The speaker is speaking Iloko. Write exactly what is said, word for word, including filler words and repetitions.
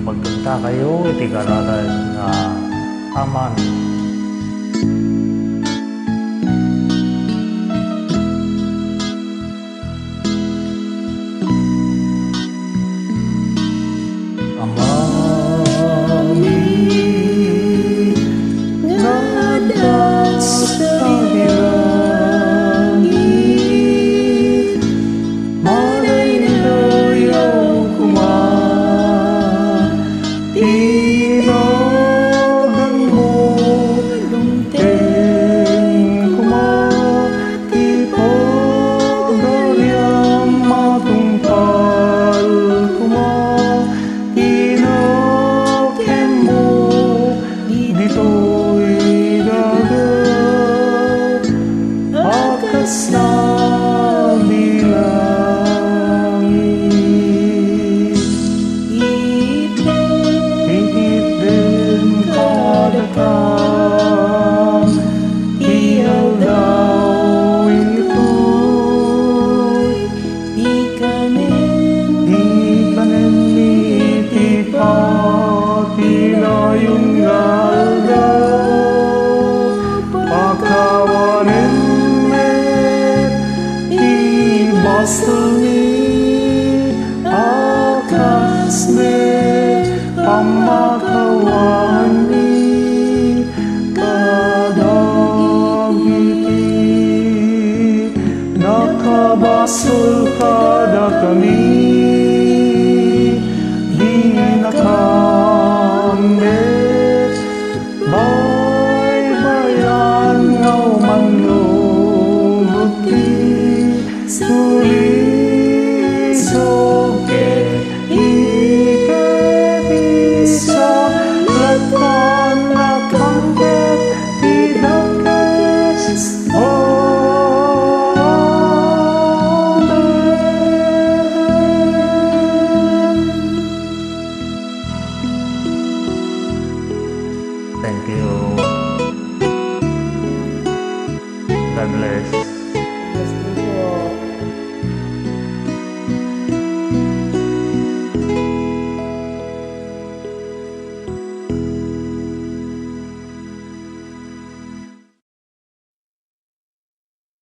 Pagkantakayo iti kararas nga Aman. Amami nga adda sadi langit, madaydayaw koma ti naganmo, dumteng koma ti pagariam, matungpal koma ti nakemmo ditoy daga a kas sadi langit. Itden kadakam ti aldaw itoy, ikanem, ikanem iti patilayon nga aldaw, pakawanem met ti basolmi a kas met pammakawanmi kadagiti nakabasol kadakami. Dinakam met baybay-an nga umannugot ti sulisog ket iket ti salakannakam ket ti dakes. Amen. Thank you. God bless.